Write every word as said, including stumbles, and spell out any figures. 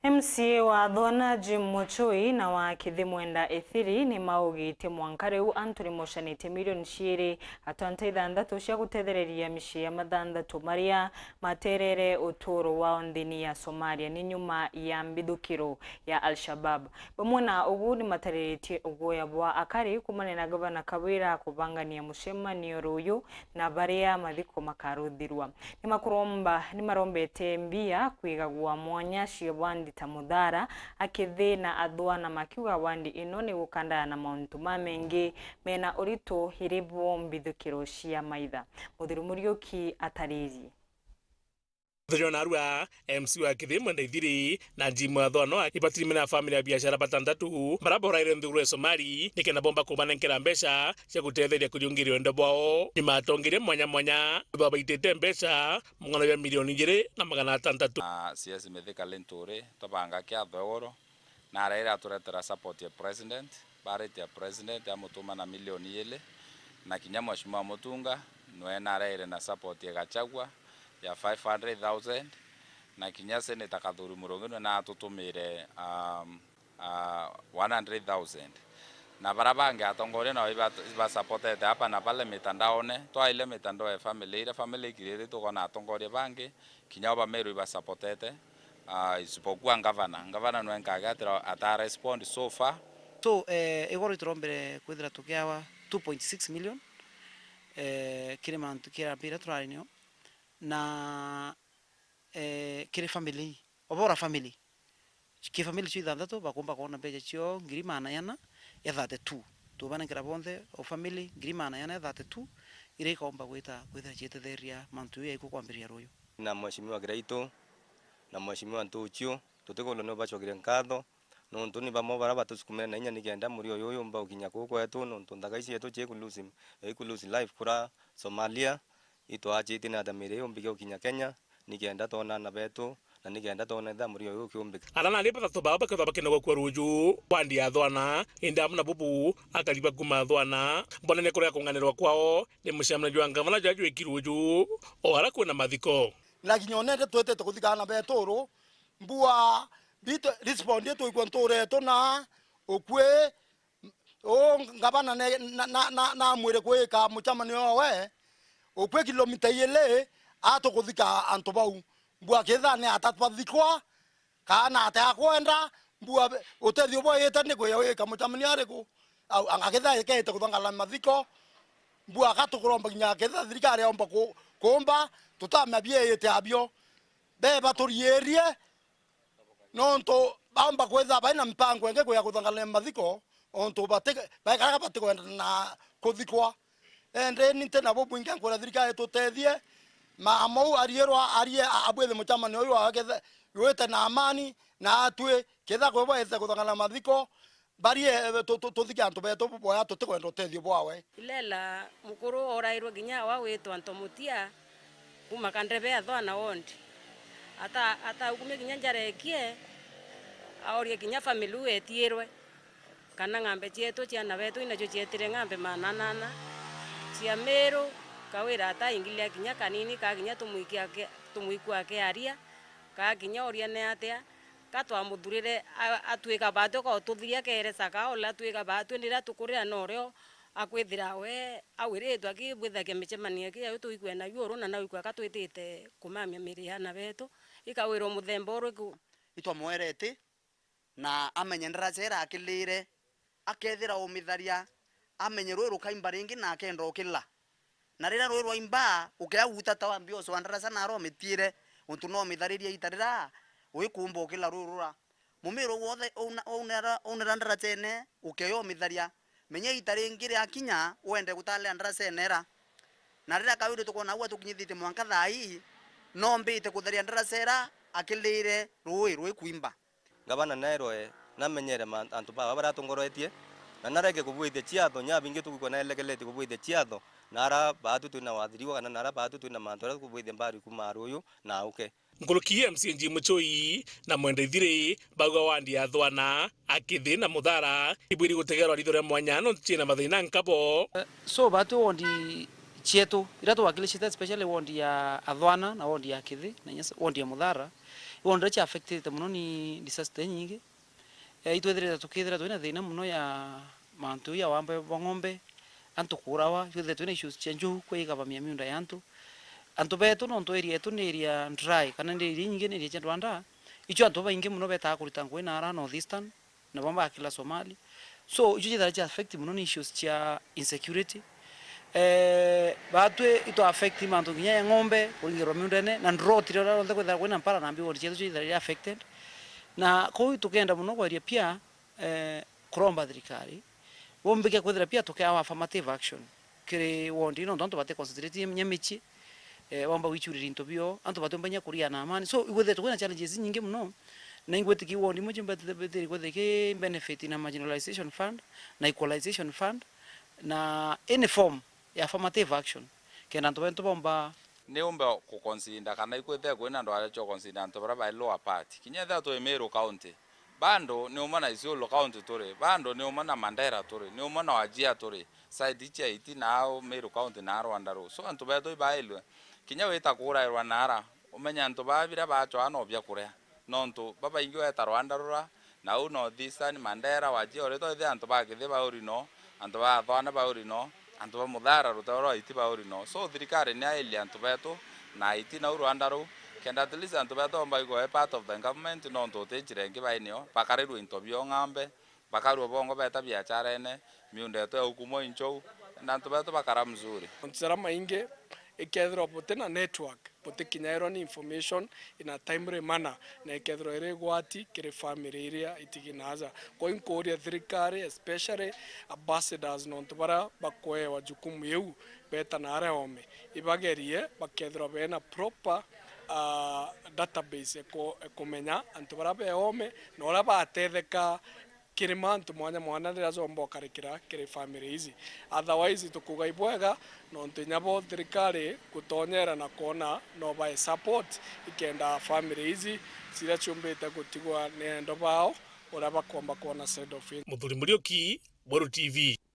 M C A wa Thwana Jim Muchui na wa Kithi Mwenda Ithiri ni maugitie mwanka riu antu ni mocanitie milioni ciiri atwanta ithanthatu cia gutethereria micii ya mathanthatu maria materere uturo wao nthini ya Somalia ni nyuma ya mbithukiro ya Al-Shabab. Bamwe na ugu ni matariritie uguoya bwa akari kumania na Gavana Kawira kubangania mucemanio ruyu na baria mathiko makaruthirwa. Nimakuromba, nimarombete mbia kwigagwa mwanya cia wandi ta Muthara, Akithi na Athwana, makiuga wandi ino ni gukandaya na mauntu mamaingi mena urito iri bo mbithukiro cia maitha. Muthiru Muriuki ataririe. Muthiru Narua, M C wa Kithi Mwenda Ithiri, na Jim Athwana, ibatiri mena family ya biashara batantatu, bara boraire nthiguru ya Somali, nikenda bomba kubanenkera mbeca cia gutetheria kuriungiria wendo bwao. Ni matongeria mwanya mwanya, babaitite mbeca mung'ano ya milioni ijiri na magana atantatu. Na C S Mithika Linturi, tubanga kia thogoro, na araire aturetera support ya president, bareti ya president amutuma na milioni ijiri, na kinya Mheshimiwa Mutunga, nwe na araire na support ya Gachagua ya five hundred thousand, na kinya Senator Kathuri Murungi nwe na atutumire, um, ah, one hundred thousand. Na bara bangi atongoria nao iba-, ibasapotete hapa na pale mitandaone. Twaile mitandao ya family, ira family ikiriri tukona atongoria bangi, kinya o Bameru ibasapotete, ah, isipokuwa ngavana. Ngavana nwe nkaga atira ata respond so far. So, eh, igoro iturombere kwithira tukiawa two point six million, eh, kiri mantu kira mpira turari nio. Na eh, kiri family, obora family. Ki family cio ithanthatu bakumba kwona mbeca cio ngiri maana yana ya thirty-two. Tubanenkera bonthe o family ngiri maana yana ya thirty-two, iria ikaumba gwita, kwithira ciitetheria mantu jau yaiku kwambiria ruyu. Na Mheshimiwa Kiraitu, na Mheshimiwa Ntucio, tutikwenda ni ubacokeria nkatho, nontu ni bamwe bara batusukumire na inya nikenda murio uyu uyu umba gukinya kuu kwetu, nontu nthaka ici yetu ciku lose, iku lose life kura Somalia. Itwacitie na thamiri iu mbige gukinya Kenya, nikenda twona aana betu, na nikenda twona itha murio uyu ukiumbika. Aana na aari bathatu bao bakethwa bakenagwa kwa ruuju, wandi ya Thwana, indi amwe na bubu, akari ba kuuma Thwana, bonene kuria kung'anirwa kwao ni mucemanio jwa ngavana juria jwiki ruuju, o ara kwina mathiko. Na kinya onende twitite kuthika aana betu uru, mbua, bitu, respond itwikua nturetu na ukui, Uu ngavana ne-, na, na, na, namwire kwika mucemanio owe, ukui kilomita ijiri, atukuthika antu bau. Mbua kitha ni atatwathikwa, kana ate akwenda, mbua utethio bwaite ni kwija wika mucemanio ariku? Au, anga kitha ikeite kuthangana mathiko, mbua akatukuromba kinya kitha thirikari yaumba ku-, kumba, tutamenya biite abio. Beba turiirie, nontu baumba kwithira baina mpango ingi kuya kuthangania mathiko, ontu bati-, baikaraga batikwenda na kuthikwa. Indi ni nti nabo bwingi nkwira thirikari itutethie, mama uu ariirwa, arie, a-, abwithe mucemanio uyu wake the-, wite na amani, na atwi, kitha kwi bwaite kuthangania mathiko, Bari, eh, tu-, tu-, tuthike antu betu boya, tutikwenda utethio bwawe. Ilela mukuru orairwe kinya awa witwa Ntomutia, kuma Kandebe ya Thwana wondi. Ata-, ataukumie kinya njara ekie, aorie kinya family u etiirwe, kana ng'ambe cietu, ciana betu, inacio cietire ng'ambe maana anana cia Miru, Kawira ataingilia kinya kanini, ka kinya tumwikia ke-, tumwikua akiaria, ka kinya oria ni atia. Ka twamuthurire, a-, atwika baatwi, ka ututhiria keere caka, ula atwika baatwi, ndira tukurira norio akwithira we awiritwe akibwithagia micemanio iki yayo tuikue nayo uru na naikue ka twitite kumamia miri ya aana betu, ikawirwa muthemba uriku? Itwamwere iti, na amenye ndaraca iria akilire, akethira umitharia, amenye rui rukaimba ringi na akenda ukila. Na riria rui rwaimba, ukeaguta ta wambi ucwa ndaraca nara umitiire, untu no umitharirie ita riria wikumba ukila rui rura. Mumiru wothe wauna-, waunera, waunera ndaracene, ukeya umitharia. Menya ita ringi riakinya, wende gutalira ndaracene ira. Na riria Kawira tukwona uu atukinyithitie mwanka thaa ii, no mbite kutharia ndaraca ira akilire rui rwikwimba. Ngavana naerwe namenyere ma-, antu baba baria atongoroetie, na nareke kubwithia ciatho, nya bingi tukwigua naelekeretie kubwithia ciatho, na ara baatwi twina wathiriwa, kana na ara baatwi twina mantu aria tukubwithia mbari kuma ruyu na auke. Nkuruki M C A Jim Muchui na Mwenda Ithiri bauga wandi ya Thwana, Akithi na Muthara ibwiri gutegerwa ritho ria mwanya nontu ciina mathina nkabo. So, baatwi wondi cietu, iria tuwakilicite, especially wondi ya Athwana na wondi ya Kithi, na inya wondi ya Muthara, Ward iria cia affectite mono ni disaster inyingi. Eh, itwethirite tukithira twina thina mono ya mantu ya wambe bwa ng'ombe, antu kuurawa, itwethirite twina issues cia njogu kwigavamia miunda ya antu. Antu betu, nontu area yetu ni area dry, kana ni area inyingi ni area cia ndwanda, icio antu babaingi mono betaga kurita ngugi naara North Eastern, na bamwe bakila Somali. So, icio ciithaira cia affect mono ni issues cia insecurity. Eh, batwi itwa affect mantu nginya ya ng'ombe kuringirwa miundene, na drought riria rionthe kwithira kwina mpara na mbi ward cietu ciithaira cia affected. Na kou tukenda mono kwaria pia, eh, kuromba thirikari, bombike kwithira pia tukeawa affirmative action kiri ward ino, nontu antu bati concentrate nya micii, eh, bomba gwicurira into bio, antu batiumba nya kuria na amani. So, igwithirite kwina challenges inyingi mono, na ingwitikia ward imwe ciumba bithiri kwithira ki benefit na marginalization fund, na equalization fund, na any form ya affirmative action, kenda antu betu bomba. Ni umbe kuconsider kana ikwithire kwina ndwara cia guconsider antu baria bai lower part. Kinya ethira twi Meru County, bado ni umwe na Isiolo County turi, bado ni umwe na Mandera turi, ni umwe na Wajir turi, side cia Haiti na au Meru County na Rwanda ruu. So antu betu ibailwe, kinya wita kuurairwa naara, umenye antu baa biria bacwaa no bia kuria. Nontu babaingi weta rwanda rura, na uu North Eastern, Mandera, Wajir, uri twithia antu ba Kithi bauri no, antu ba Athwane bauri no, antu ba Muthara, ruteo rwa Haiti bauri no. So thirikari ni ailie antu betu na Haiti nau rwanda ruu, kenda at least antu betu bomba igwe part of the government, nontu uti njira ingi bainio, bakarirwe into bio ng'ambe, bakarua bongo beta biacharene, miunda yetu ya ukumwa inchou, na antu betu bakara mzuri. Mantu jaria maingi, ikethirwa buti na network, butikinyairwa ni information in a timely manner, na ikethirwa iri igwati kiri family iria itigi naaja. Kwou inkuuria thirikari, especially ambassadors, nontu baria bakwewa jukumu iu, beta naria oome, ibagerie bakethirwa bena proper, ah, database ya ku-, ya kumenya antu baria be oome na uria batetheka kiri mantu mwanya mwanya riria jomba ukarikira kiri family ici. Otherwise, tukuuga ibwega, nontu inya bo thirikari gutonyera na kwona no bae support, ikenda family ici ciria ciumbite gutigwa ni endo bao, uria bakomba kwona side of it. Muthuri Muriuki, Mweru T V.